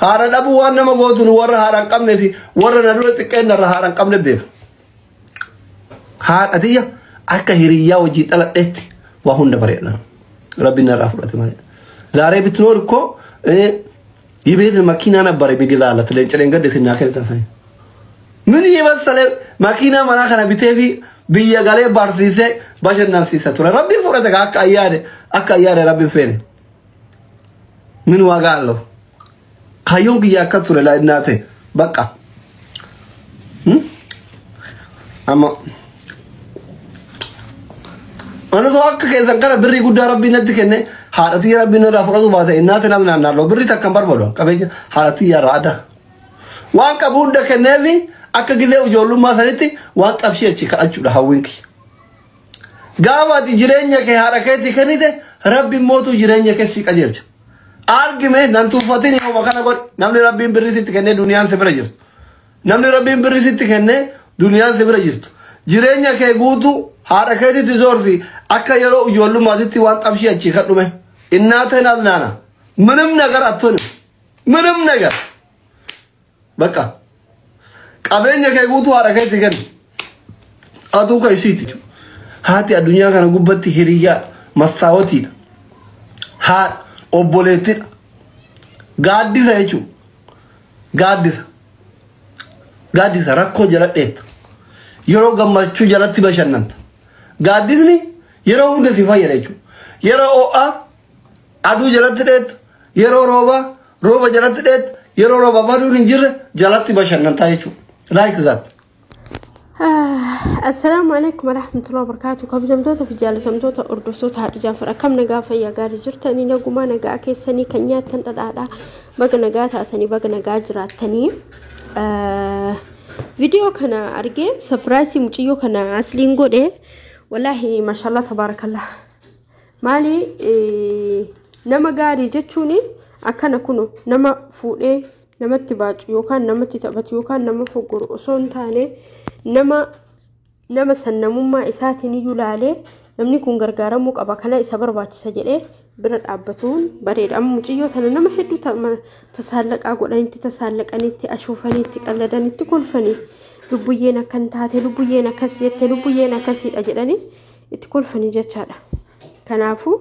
Haadha dhabuu waan nama gootu nu warra haadha hin qabnee fi warra na dura xiqqeenna irra haadha hin qabne beeka. Haadha tiyya akka hiriyyaa wajjin dhaladheetti waa hunda bareedha. Rabbi narraa fudhate malee. ዛሬ ብትኖር እኮ የቤት መኪና ነበር የሚገዛላት ለእንጨሌን ገደት እና ከልተፈኝ ምን የመሰለ መኪና መና ከነ ቢቴፊ biyya galee barsiisee bashannansiisa ture. Rabbiin fudhate akka ayyaade akka ayyaade rabbiin feene. ምን ዋጋ አለው? Kaayyoon kiyya akkas ture laa innaate bakka. Amma ani osoo akka keessan kana birrii guddaa rabbiin natti kenne haadha tiyya rabbiin irraa fudhatu baate innaate namni naannoo birrii takka hin barbaadu qabeenya haadha tiyya irraa adda. Waan qabu hunda kenneefi akka gizee ijoollummaa sanitti waan xabshii achi kadhachuudha hawwiin kiyya. Gaafa ati jireenya kee haadha keetii kennite rabbi mootu jireenya kee si qajeelcha. Argime nan tuffatin yooma kana godhi namni rabbiin birrii sitti kennee duniyaan si bira jirtu. Namni rabbiin birrii sitti kennee duniyaan si bira jirtu. Jireenya kee guutuu haadha keetitti zoorsi akka yeroo ijoollummaatitti waan xabshii achii kadhume. እናትህን አዝናና። ምንም ነገር አትሆንም። ምንም ነገር በቃ qabeenya kee guutuu haadha keetti kenni. Atuu ka isiiti. Haati addunyaa kana gubbatti hiriyyaa massaawotiidha. Haadha obboleettidha. Gaaddisa jechuudha. Gaaddisa. Gaaddisa rakkoo jala dheetta. Yeroo gammachuu jalatti bashannanta. Gaaddisni yeroo hunda si fayyada jechuudha. Yeroo ho'aa aduu jalatti dheetta. Yeroo roobaa rooba jalatti dheetta. Yeroo rooba aduun hin jirre jalatti bashannantaa jechuudha. Like that. Assalaamu alaikum warahmatullahi wabarakatuh. Kabajamtoota fi jaalatamtoota hordoftoota haadha Jaafar akkam nagaa fayyaa gaarii jirtanii nagumaa nagaa keessanii kan nyaattan dhadhaadhaa baga nagaa taatanii baga nagaa jiraattanii. Viidiyoo kana argee sapiraayisii mucayyoo kana asliin godhe wallaahi maashaallah tabaarakallah. Maali nama gaarii jechuun akkana kuno nama fuudhee namatti baacu yookaan namatti taphatu yookaan nama foggoru osoo hin taane nama nama sannamummaa isaatiin iyyuu laalee namni kun gargaaramuu qaba kana isa barbaachisa jedhee bira dhaabbatuun bareeda. Amma mucayyoo tana nama hedduu tasaallaqaa godhanitti tasaallaqanitti ashuufanitti qalladanitti kolfanii lubbuyyeen akkan taate lubbuyyeen akkas jette lubbuyyeen akkasiidha jedhanii itti kolfanii jechaadha. Kanaafuu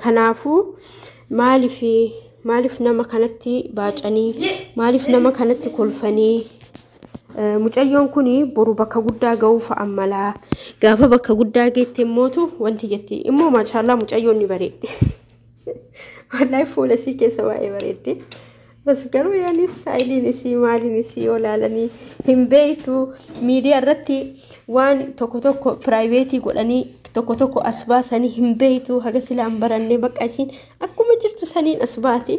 kanaafuu maaliif maaliif nama kanatti baacanii maaliif nama kanatti kolfanii mucayyoon kun boru bakka guddaa ga'uu fa'a malaa gaafa bakka guddaa geette immootu wanti jetti immoo maashaallaa mucayyoon ni bareeddi. Wallaahi fuula isii keessa baay'ee bareeddi. Bas garuu yaani istaayiliin isii maaliin isii olaalanii hin beektu miidiyaa irratti waan tokko tokko piraayiveetii godhanii tokko tokko as baasanii hin beektu haga silaa hin barannee bakka isiin akkuma jirtu saniin as baati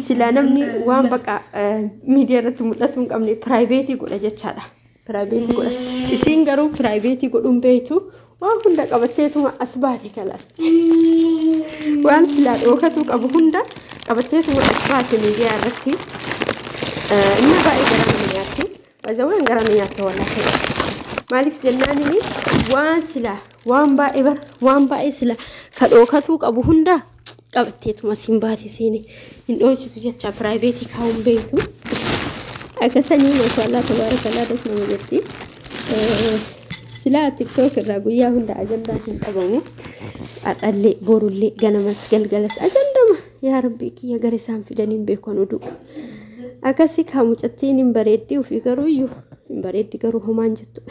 silaa namni waan bakka miidiyaa irratti mul'atu hin qabne piraayiveetii godha jechaadha. Piraayiveetii godha. Isiin garuu piraayiveetii godhuun beektu waan hunda qabatteetuma as baate kalaas. Waan silaa dhookatuu qabu hunda qabatteetuma as baate miidiyaa irratti. Inni baay'ee gara nama nyaatti. Baay'ee gara nama nyaatti wallaahi. Maaliif jennaanini waan silaa waan baay'ee bara waan baay'ee silaa ka dhookatuu qabu hunda qabatteetuma siin baate seeni hin dhoositu jecha piraayiveetii kaa'uun beektu. Akkasanii maashaallah tabaarakallah das nama jetti. Silaa tiktook irraa guyyaa hunda ajandaa hin qabamu. Haxallee borullee ganamas galgalas ajandama yaa rabbi kiyya gara isaan fidaniin beekan oduu. Akkasii kaa mucattiin hin bareeddi ofii garuu iyyuu hin bareeddi garuu homaan jettu.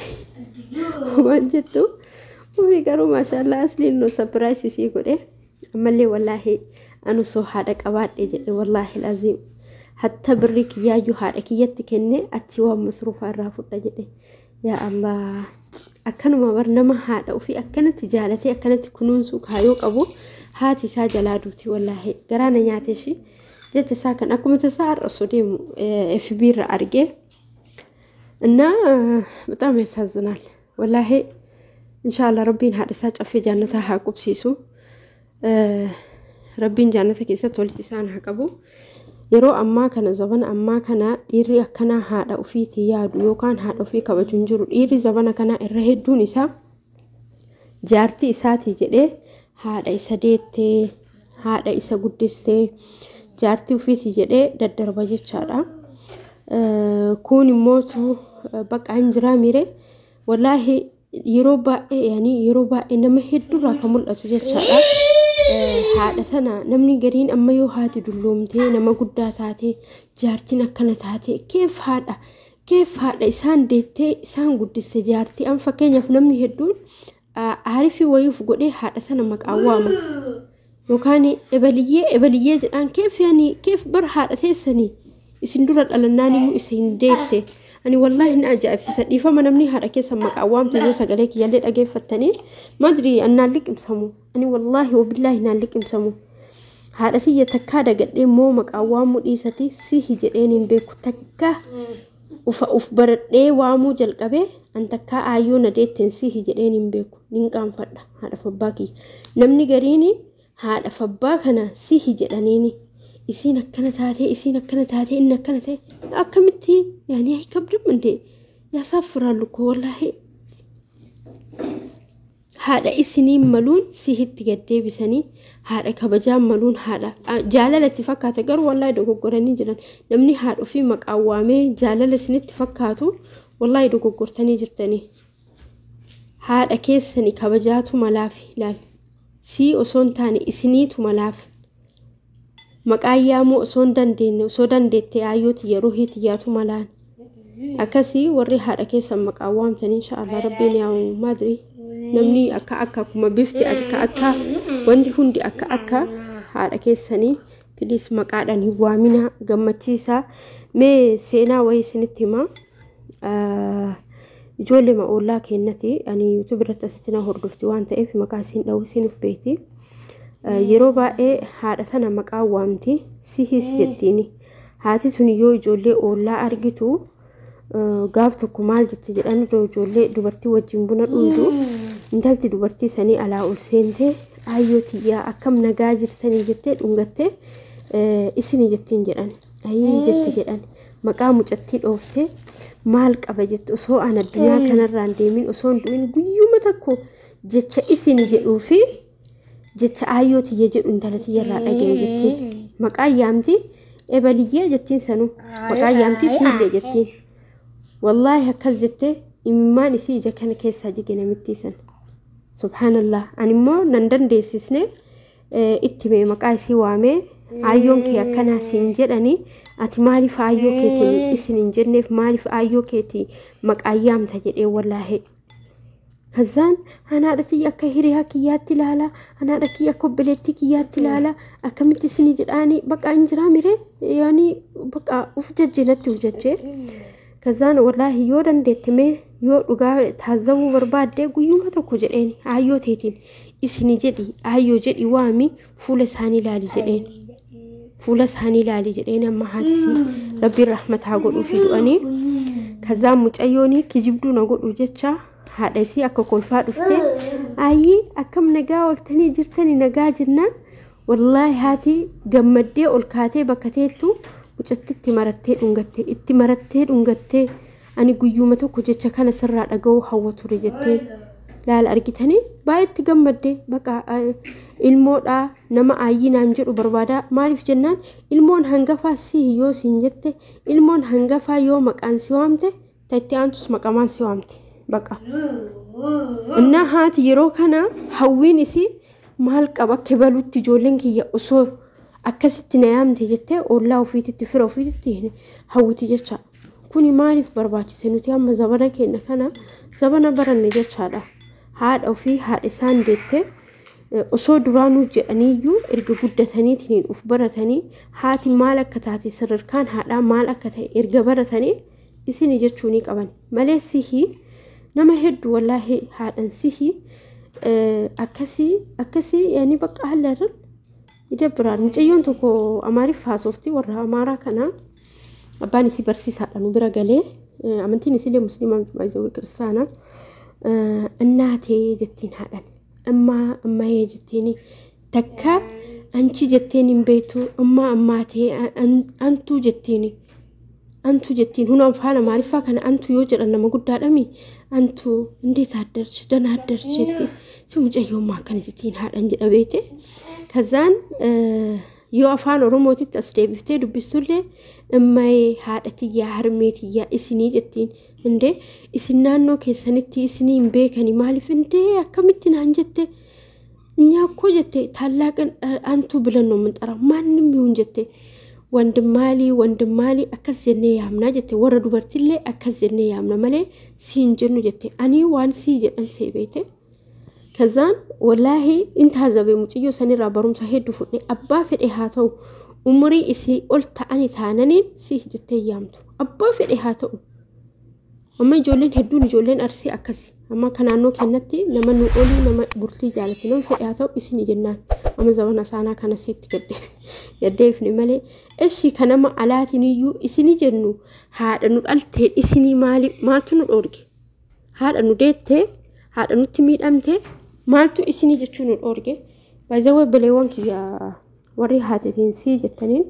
Homaan jettu ofii garuu maashaallah asliin nu sapiraayisii sii godhe ammallee wallaahi anu soo haadha qabaadhe jedhe wallaahi laziim. Hatta birrii kiyyaayyuu haadha kiyyatti kenne achi waan masruufaa irraa fudha jedhe. Yaa Allah akkanuma bar nama haadha ofii akkanatti jaalatee akkanatti kunuunsuu kaayoo qabu haati isaa jalaa duuti wallaahi garaa na nyaate ishii jecha isaa kan akkuma tasaa har'a osoo deemu FB irra argee እና በጣም ያሳዝናል ወላሂ ኢንሻአላህ ረቢን haadha isaa caffee jaannata haa qubsiisu rabbiin jaannata keessatti walitti isaan haa qabu. Yeroo ammaa kana zabana ammaa kana dhiirri akkanaa haadha ofiitii yaadu yookaan haadha ofii kabaju hin jiru. Dhiirri zabana kanaa irra hedduun isaa jaartii isaatii jedhee Haadha isa deettee, haadha isa guddistee, jaartii ofiiti jedhee daddarba jechaadha. Kun immootu bakka hin jiraa miire wallaahi yeroo baay'ee yaani yeroo baay'ee nama hedduurraa kan mul'atu jechaadha. Haadha sana namni gariin amma yoo haati dulloomtee nama guddaa taate jaartiin akkana taate keef haadha isaan deettee isaan guddiste jaartii an fakkeenyaaf namni hedduun aarifii wayiif godhee haadha sana maqaa waama. Yookaan ebaliyyee ebaliyyee jedhaan keef yaani keef bar haadha teessanii isin dura dhalannaan iyyuu isin deette. Ani wallaahi ni ajaa'ibsiisa dhiifama namni haadha keessa maqaa waamtu yoo sagalee kiyyaallee dhageeffattanii madri annaan liqimsamu ani wallaahi wabillaahi naan liqimsamu haadha tiyya takkaa dagadhee moo maqaa waamuu dhiisati sihi jedheen hin beeku takkaa ufa uf baradhee waamuu jalqabee an takkaa aayyoo na deetteen sihi jedheen hin beeku nin qaanfadha haadha abbaa kiyya namni gariin haadha abbaa kana sihi jedhaniini. Isiin akkana taatee isiin akkana taatee inni akkana ta'e akkamitti yaani kabdum indee yaasaafiraan lukkoo wallaahi haadha isiniin maluun sihitti gaddeebisanii haadha kabajaan maluun haadha jaalalatti fakkaata garuu wallaahi dogoggoranii jiran namni haadha ofii maqaan waamee jaalala isinitti fakkaatu wallaahi dogoggortanii jirtanii haadha keessanii kabajaatu malaaf ilaal sii osoo hin taane isiniitu malaaf. Maqaa yaamuu osoo hin dandeenye osoo dandeettee aayyooti yeroo hiitiyyaatu malaan akkasii warri haadha keessan maqaa waamtan inshaallah rabbiin yaamu maadri namni akka akka akkuma bifti akka akka wanti hundi akka akka haadha keessanii piliis maqaadhaan hin waaminaa gammachiisaa mee seenaa wayii isinitti himaa ijoollee ollaa kennati ani yuutuub irratti asitti na hordofti waan ta'eef maqaa isiin dha'uu isiin of beekti. Yeroo baay'ee haadha sana maqaa waamti sihis jettiini haati tun yoo ijoollee ollaa argitu gaaf tokko maal jette jedhan ijoollee dubartii wajjin buna dhugdu intalti dubartii sanii alaa ol seente aayyoo tiyyaa akkam nagaa jirtanii jettee dhungattee isinii jettiin jedhan ayyii jette jedhan maqaa mucattii dhooftee maal qaba jette osoo an addunyaa kanarraan deemin osoo hin du'in guyyuma tokko jecha isin jedhuu fi jecha aayyoo tiyya jedhu intala tiyyarraa dhaga'e jettiin maqaa yaamti ebaliyyee jettiin sanuu maqaa yaamti siillee jettiin wallaahi akkas jettee imimmaan isii ija kana keessaa jige namittii san subhaanallah ani immoo nan dandeessisne itti mee maqaa isii waamee aayyoon kee akkanaa siin jedhanii ati maaliif aayyoo keetiin isin hin jenneef maaliif aayyoo keetii maqaa yaamta jedhee wallaahi. Kazaan anaadha tiyya akka hiriyaa kiyyaatti ilaala anaadha kiyya akka obboleettii kiyyaatti ilaala akkamitti isinii jedhaanii bakka hin jiraa miree yaani bakka uf jajjee natti uf jajjee kazaan wallaahi yoo dandeette mee yoo dhugaa taazabuu barbaadde guyyuma tokko jedheen aayyoo teetiin isinii jedhi aayyoo jedhi waami fuula isaanii ilaali jedheen fuula isaanii ilaali jedheen amma haatisii rabbiin rahmataa godhuufi du'anii kazaan mucayyoonii kijibduu na godhu jecha. Haadha isii akka kolfaa dhuftee ayyii akkam nagaa ooltanii jirtanii nagaa jennaan wallaahi haati gammaddee ol kaatee bakka teettu mucatti itti marattee dhungattee itti marattee dhungattee ani guyyuma tokko jecha kana sirraa dhaga'uu hawwa ture jettee laala argitanii baay'eetti gammaddee bakka ilmoodhaa nama ayyii naan jedhu barbaadaa maaliif jennaan ilmoon hangafaa si yoo siin jette ilmoon hangafaa yoo maqaan si waamte itti aantus maqamaan si waamte. Baqa. Innaa haati yeroo kana hawwiin isii maal qaba akka balutti ijoolleen kiyya osoo akkasitti na yaamte jettee ollaa ofiititti fira ofiititti hawwiti jecha. Kuni maaliif barbaachise nuti amma zabana keenya kana zabana baranne jechaadha. Haadha ofii haadha isaan deettee osoo duraanuu jedhaniiyyuu erga guddataniitiin uf baratanii haati maal akka taate sadarkaan haadhaa maal akka ta'e erga baratanii isin jechuu ni qaban malee sihii nama hedduu wallaahi haadhan sihii akkasii akkasii yaani bakka haallarran ይደብራል። Mucayyoon tokko Amaariff haasofti warra Amaaraa kana abbaan isii barsiisaadha nu bira galee amantiin isiillee musliima baay'ee kiristaana እናቴ jettiin haadhan እማ እማዬ jettiin takka አንቺ jetteen hin beektu እማ አማቴ አንቱ jettiin አንቱ jettiin hun afaan Amaariffaa kana አንቱ yoo jedhan nama guddaadhami አንቱ እንዴት አደርሽ ደህና አደርሽ jetti Si mucayyoon maa akkana jettiin haadhan jedha beete. Kazaan yoo afaan Oromootitti as deebiftee dubbistullee immayee haadha tiyyaa harmee tiyyaa isinii jettiin. Indee isin naannoo keessanitti isinii hin beekani maaliif indee akkamitti naan jette እኛ እኮ jette ታላቅን አንቱ ብለን ነው የምንጠራው ማንም ይሁን jette ወንድማሊ ወንድማሊ akkas jennee yaamna jette warra dubartillee akkas jennee yaamna malee siin jennu jette ani waan sii jedhan see beete ከዛን ወላሂ intaazabee muciyyoo sanirraa barumsa hedduu fudhe abbaa fedhe haa ta'u umurii isii ol ta'ani taananiin si jettee yaamtu abbaa fedhe haa ta'u. Amma ijoolleen hedduun ijoolleen arsii akkasi. Amma akka naannoo keenyatti nama nu olii nama bultii jaalatu nama fedhe haa ta'u isin jennaan. Amma zabana saanaa kana sitti gaddeefne malee. Eshi kan nama alaatiin iyyuu isini jennu haadha nu dhaltee isinii maali maaltu nu dhoorge? Haadha nu deettee haadha nutti miidhamtee maaltu isinii jechuu nu dhoorge? Baay'ee beleewwan kiyya warri haatetiin sii jettaniin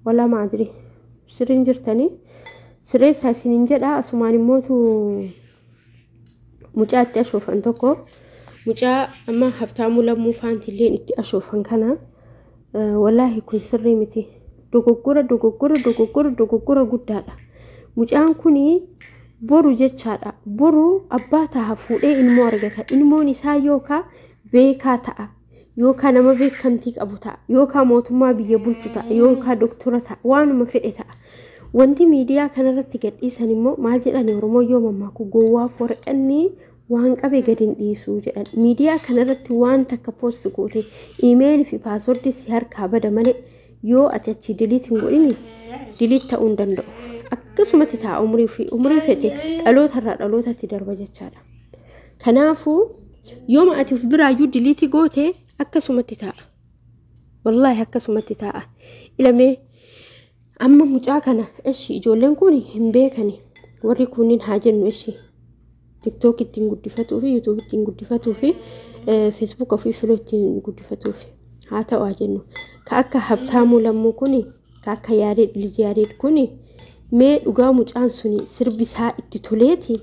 walaa maadiri sirriin jirtanii. Sirreessaa isiniin jedha asumaan immootu mucaa itti ashoofan tokko mucaa amma Haftaamuu Lammuu faantilleen itti ashoofan kana wallaahi kun sirrii miti dogoggora dogoggora dogoggora dogoggora guddaadha. Mucaan kuni boru jechaadha boru abbaa ta'a fuudhee ilmoo argata ilmoon isaa yookaan beekaa ta'a yookaan nama beekamtii qabu ta'a yookaan mootummaa biyya bulchu ta'a yookaan doktora ta'a waanuma fedhe ta'a. Wanti miidiyaa kanarratti gadhiisan immoo maal jedhan Oromoo yoo mammaaku gowwaaf warqanni waan qabe gadi hin dhiisu jedhan. Miidiyaa kanarratti waan takka poost goote iimeelii fi paaswordii si harkaa bada malee yoo ati achi diliit hin godhin diliit ta'uu hin danda'u. Akkasumatti ta'a umurii fi umurii fedhe dhalootarraa dhalootatti darba jechaadha. Kanaafuu yooma ati of biraayyuu diliitii goote akkasumatti ta'a. Wallaahi akkasumatti ta'a. Ilamee amma mucaa kana eshi ijoolleen kun hin beekani warri kunniin haa jennu eshi tiktook ittiin guddifatuu fi yuutuub ittiin guddifatuu fi feesbuuk ofii filoo ittiin guddifatuu fi haa ta'u haa jennu ka akka Habtaamuu Lammuu kuni ka akka Yaareed Liji Yaareed kuni mee dhugaa mucaan suni sirbi isaa itti toleeti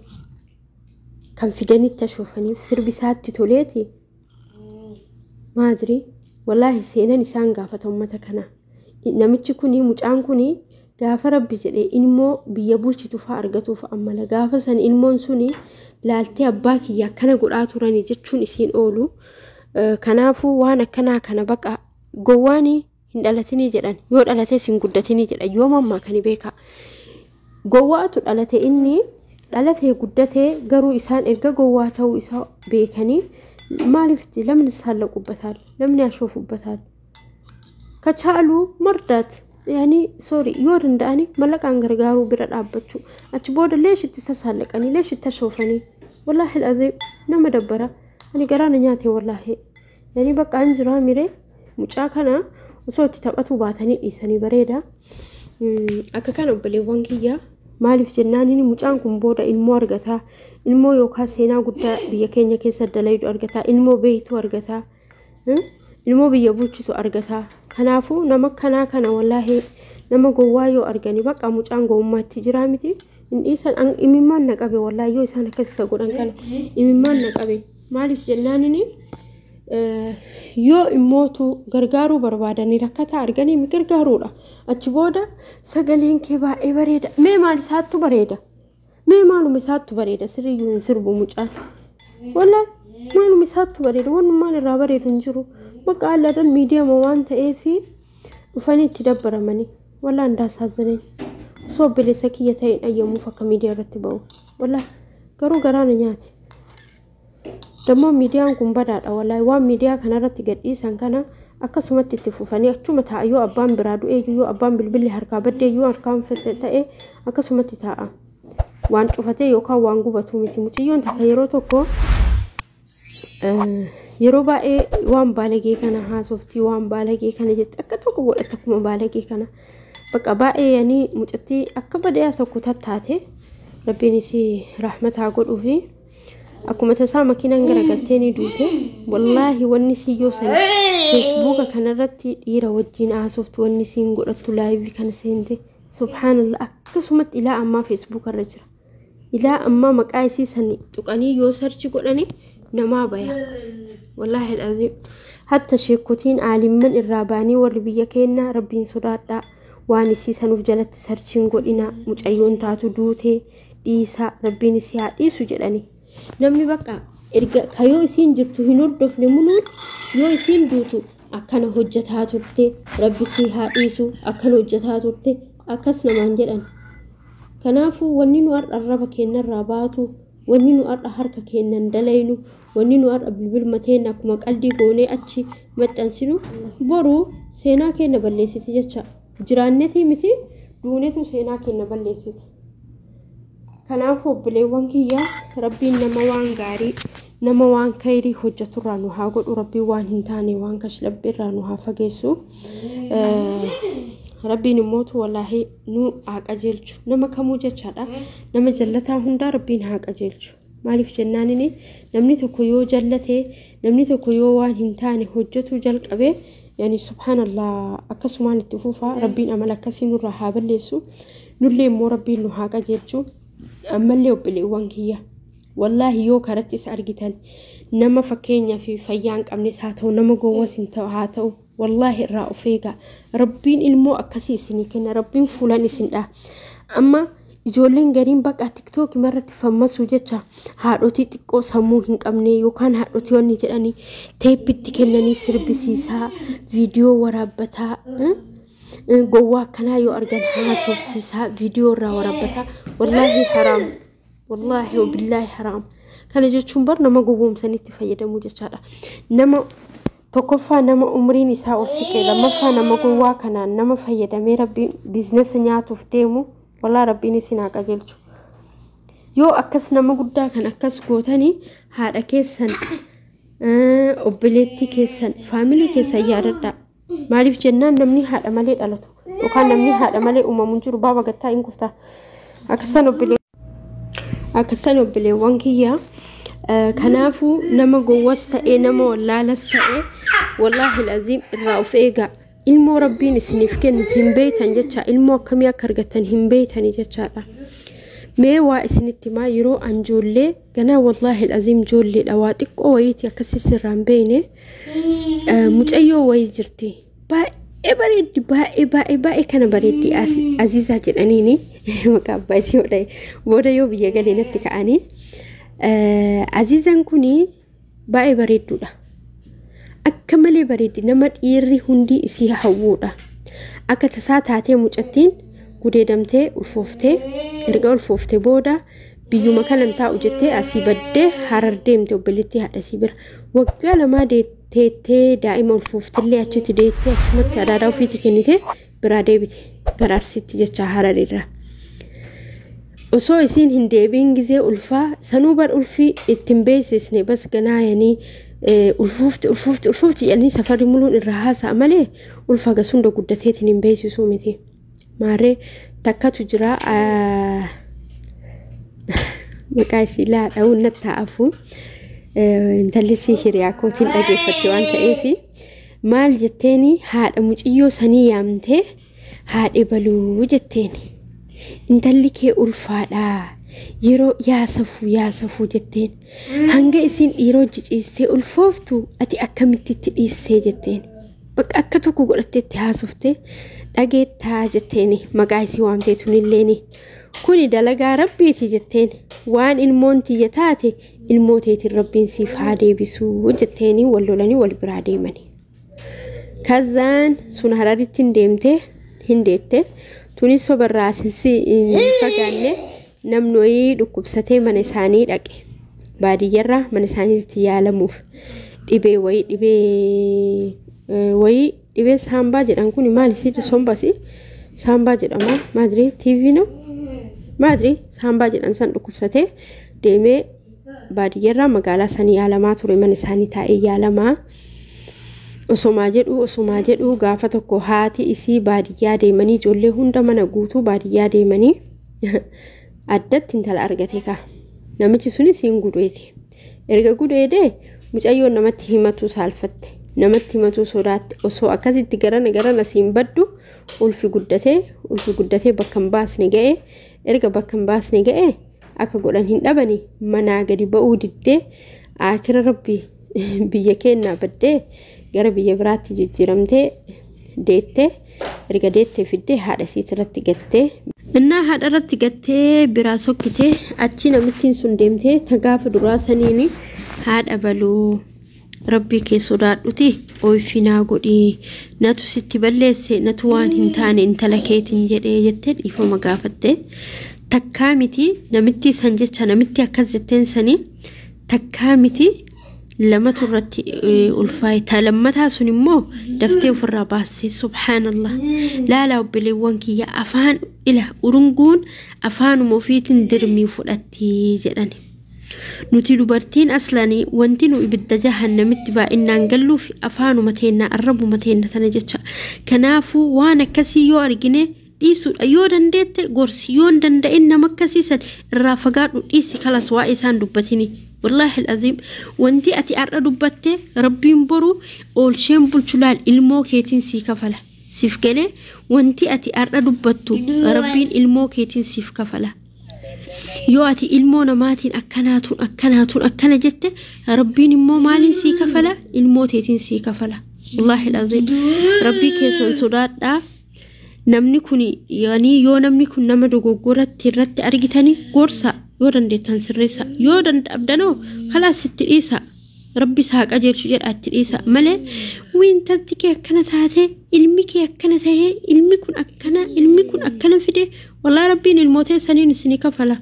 kan fidanitti ashoofaniif sirbi isaa itti toleeti maadiri wallaahi seenan isaan gaafata uummata kana. Namichi kuni mucaan kuni gaafa rabbi jedhee ilmoo biyya bulchitu fa'aa argatuuf ammala gaafa san ilmoon suni laaltee abbaa kiyya akkana godhaa turanii jechuun isiin oolu. Kanaafuu waan akkanaa kana baqa gowwaan hin dhalatinii jedhan yoo dhalates hin guddatinii jedhan yoo mammaa kan beeka. Gowwaatu dhalate inni dhalatee guddatee garuu isaan erga gowwaa ta'uu isaa beekanii maaliif lamni saallaqubbataal lamni ashoofubbataal. ከቻሉ መርዳት ያኒ ሶሪ yoo danda'ani mallaqaan gargaaruu bira dhaabbachuu achi booda leesh itti sassaalaqanii leesh itti ashoofanii wallaahi al'aziim nama dabbara ani garaa na nyaate wallaahi yani bakka an jiraa miree mucaa kana osoo itti taphatuu baatanii dhiisanii bareeda. Akka kana obboleewwan kiyya maaliif jennaan inni mucaan kun booda ilmoo argataa ilmoo yookaan seenaa guddaa biyya keenya keessa dalaydu argataa ilmoo beeytuu argataa ilmoo biyya bulchitu argataa. Kanaafuu nama kanaa kana wallaahi nama gowwaa yoo argani bakka mucaan gowwummaatti jiraa miti hin dhiisan imimmaan na qabe wallaahi yoo isaan akkas isa godhan kana imimmaan na qabe maaliif jennaan inni yoo immootu gargaaruu barbaadanii rakkataa arganii mi gargaaruudha. Achi booda sagaleen kee baay'ee bareeda mee maal isaattu bareeda mee maaluma isaattu bareeda sirriyyuu hin sirbu mucaan wallaahi maaluma isaattu bareeda wannummaan irraa bareedu hin jiru. Bakka alaadan miidiyama waan ta'eef dhufanii itti dabbaramanii walaa ndaasaazzaneen osoo obboleessa kiyya ta'een ayyamuuf akka miidiyaa irratti ba'u walaa garuu garaa na nyaate. Dammoo miidiyaan kun badaadha walaa waan miidiyaa kanarratti gadhiisan kana akkasumatti itti fufanii achuma taa'a yoo abbaan biraa du'e yoo abbaan bilbilli harkaa baddee yoo harkaan fedhe ta'e akkasumatti taa'a. Waan cufatee yookaan waan gubatu miti mucayyoon takka yeroo tokko yeroo baay'ee waan baalagee kana haasoftii waan baalagee kana jette akka tokko godhatte akkuma baalagee kana bakka baay'ee yani mucattii akka badaa tokko tattaate rabbiin isii rahmataa godhuufi akkuma tasaa makiinaan garagaltee ni duute wallaahi wanni sii yoo san feesbuuka kanarratti dhiira wajjin haasoftu wanni siin godhattu laayivii kana seente subhaanallah akkasumatti ilaa ammaa feesbuuka irra jira ilaa ammaa maqaa isii san tuqanii yoo sarchi godhani namaa baya. Wallaahi al'aziim. Hatta sheekotiin aalimman irraa baanii warri biyya keenyaa rabbiin sodaadhaa. Waan isii sanuuf jalatti sarchiin godhina mucayyoon taatu duutee dhiisaa rabbiin isii haa dhiisu jedhani. Namni bakka erga kayoo isiin jirtu hin hordofne munuun yoo isiin duutu akkana hojjetaa turte rabbi sii haa dhiisu akkana hojjetaa turte akkas namaan jedhan. Kanaafuu wanni nu har'a arraba keenyarraa baatu, wanni nu har'a harka keenyan dalaynu, wanni nu har'a bilbilma teenya akkuma qaldii goonee achi maxxansinu boru seenaa keenya balleessiti jecha. Jiraannetii miti duunetu seenaa keenya balleessiti. Kanaafuu obboleewwan kiyyaa rabbiin nama waan gaarii nama waan khayrii hojjeturraa nu haa godhu rabbiin waan hin taane waan kashlabbeerraa nu haa fageessu. Rabbiin immootu wallaahi nu haa qajeelchu nama kamuu jechaadha nama jallataa hundaa rabbiin haa qajeelchu. Maaliif jennaanini namni tokko yoo jallate namni tokko yoo waan hin taane hojjetuu jalqabe yani subhaanallah akkasumaan itti fufaa rabbiin amala akkasii nurraa haa balleessu nullee immoo rabbiin nu haa qajeelchu. Ammallee obboleewwan kiyya wallaahi yoo karatti isa argitan nama fakkeenyaa fi fayyaa hin qabnes haa ta'u nama gowwas hin ta'u haa ta'u wallaahi irraa of eegaa rabbiin ilmoo akkasii isinii kenna rabbiin fuulan isin dha. Amma ijoolleen gariin bakka tiktookii irratti fammasuu jecha haadhotii xiqqoo sammuu hin qabne yookaan haadhotii wanni jedhanii teeppitti kennanii sirbisiisaa viidiyoo waraabbataa gowwaa akkanaa yoo argan haasofsiisaa viidiyoo irraa waraabbataa wallaahi haraam wallaahi wabillaahi haraam. Kana jechuun bar nama gowwoomsanitti fayyadamuu jechaadha. Nama tokkoffaa nama umriin isaa ol siqe lammaffaa nama gowwaa kanaan nama fayyadamee rabbiin biizinasa nyaatuuf deemu wallaahi rabbiin isin haa qajeelchu. Yoo akkas nama guddaa kan akkas gootanii haadha keessan obboleettii keessan faamilii keessan yaadadhaa. Maaliif jennaan namni haadha malee dhalatu yookaan namni haadha malee uumamu hin jiru baaba gattaa hin kuftaa. Akkasan obboleewwan kiyyaa kanaafuu nama gowwas ta'ee nama wallaalas ta'ee wallaahi al'aziim irraa of eegaa. Ilmoo rabbiin isiniif kennu hin beektan jecha ilmoo akkamii akka argattan hin beektani jechaadha. Mee waa isinitti himaa yeroo an ijoollee ganaa wallaahi al'aziim ijoolleedha waa xiqqoo wayiiti akkasii sirraa hin beekne mucayyoo wayii jirti. Baay'ee bareeddi baay'ee baay'ee baay'ee kana bareeddi Aziizaa jedhaniini maqaa abbaa isii yoo dha'e booda yoo biyya galee natti ka'anii. Aziizaan kuni baay'ee bareedduudha. Akka malee bareeddi nama dhiirri hundi isii hawwuudha. Akka tasaa taatee mucattiin gudeedamtee ulfooftee erga ulfooftee booda biyyuma kanan taa'u jettee asii baddee harar deemte obboleettii haadha isii bira. Waggaa lamaa teettee daa'ima ulfooftillee achitti deettee achumatti adaadaa ofiitti kennite biraa deebite gara Arsiitti jecha Hararirraa. Osoo isiin hin deebiin gizee ulfaa sanuu bar ulfii ittiin beeksisne bas ganaa yanii ulfoofti ulfoofti ulfoofti jedhanii safarri muluun irraa haasa'a malee ulfa gas hunda guddateetiin hin beeksisuu miti. Maarree takkatu jira maqaa isii laa dha'uun natti hafu intalli isii hiriyaa kootiin dhageeffatte waan ta'eef maal jetteeni haadha muciyyoo sanii yaamtee haadhe baluu jetteeni. Intalli kee ulfaadha yeroo yaasafuu yaasafuu jetteen hanga isiin dhiiroo jiciistee ulfooftu ati akkamitti itti dhiistee jetteen bakka akka tokko godhattee itti haasoftee dhageettaa jetteeni maqaa isii waamtee tunilleeni kuni dalagaa rabbiiti jetteen waan ilmoon tiyya taate ilmoo teetiin rabbiin siif haa deebisuu jetteeni wal lolanii wal biraa deemani. Kazaan sun Hararitti hin deemte hin deette tunis sobarraa hin fagaanne namni wayii dhukkubsatee mana isaanii dhaqe baadiyyarraa mana isaaniitti yaalamuuf dhibee wayii dhibee wayii dhibee saambaa jedhan kun maal isii sombasi saambaa jedhama maadrii tiivii no maadrii saambaa jedhan san dhukkubsatee deemee baadiyyarraa magaalaa sanii yaalamaa ture mana isaanii taa'ee yaalamaa. Osomaa jedhu gaafa tokko haati isii baadiyyaa deemanii ijoollee hunda mana guutuu baadiyyaa deemanii addatti intala argate kaa. Namichi sunis hin gudeede. Erga gudeedee mucayyoon namatti himatu saalfatte. Namatti himatu sodaatte. Osoo akkasitti garana garana siin baddu ulfi guddatee bakka hin baasne ga'e. Erga bakka hin baasne ga'e akka godhan hin dhabani manaa gadi ba'uu diddee akira rabbi Biyya keennaa baddee gara biyya biraatti jijjiiramtee deettee, erga deettee fiddee haadha isiit irratti gattee. Innaa haadha irratti gattee biraa sokkitee, achi namittiin sun deemtee ta gaafa duraa saniin, "Haadha baluu, rabbii kee sodaadhuti ooyfinaa godhii, natu sitti balleesse, natu waan hin taane intala keetiin jedhee," jettee dhiifama gaafatte. Takkaa miti, namitti san jecha, namitti akkas jetteen sanii takkaa miti, lamatu irratti ulfaa'e. Ta lammataa sun immoo daftee ofirraa baaste. Subhaanallah, laalaa obboleewwan kiyya, afaan ila urunguun afaanuma ofiitiin dirmii fudhatti jedhani. Nuti dubartiin aslanii wanti nu ibidda jahannamitti baay'inaan galluuf afaanuma teennaa, arrabuma teenna tana jecha. Kanaafuu waan akkasii yoo argine dhiisuudha. Yoo dandeette gorsi, yoo hin danda'in nama akkasiisan irraa fagaadhu, dhiisi, kalas, waa'ee isaan dubbatini. Wallaahi aziim, wanti ati har'a dubbatte rabbiin boru oolsheen bulchulaal ilmoo keetiin sii kafala. Siif galee? Wanti ati har'a dubbattu rabbiin ilmoo keetiin siif kafala. Yoo ati ilmoo namaatiin akkanaatuun akkanaatuun akkana jette, rabbiin immoo maaliin sii kafala? Ilmoo teetiin sii kafala. Wallaahi aziim, rabbii keessan sodaadhaa. Namni kun yaanii yoo namni kun nama dogoggoratti irratti argitanii gorsa, yoo dandeettan sirreessa, yoo danda'abdanoo kalaas itti dhiisa, rabbi isaa qajeelchu jedha itti dhiisa malee, intalti kee akkana taate, ilmi kee akkana ta'ee, ilmi kun akkana, ilmi kun akkana fide, wallaahi rabbiin ilmoota saniin isinii kafala.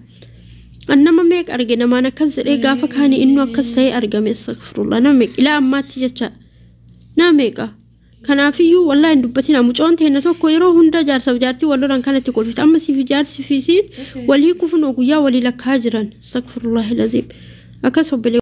Nama meeqa arge namaan akkas jedhee gaafa kaanii inni akkas ta'ee argame? Astaghfirullah, nama meeqa ilaa ammaatti jecha, nama meeqa? Kanaafiyyuu wallaahi hin dubbatina. Mucoon teenya tokko yeroo hunda jaarsaaf jaartii wal lolan kanatti kolfite. Amma siif jaarsi fi isiin walii kufunoo guyyaa walii lakkaa jiran. Astaghfirullahi laziim, akkas obbolee.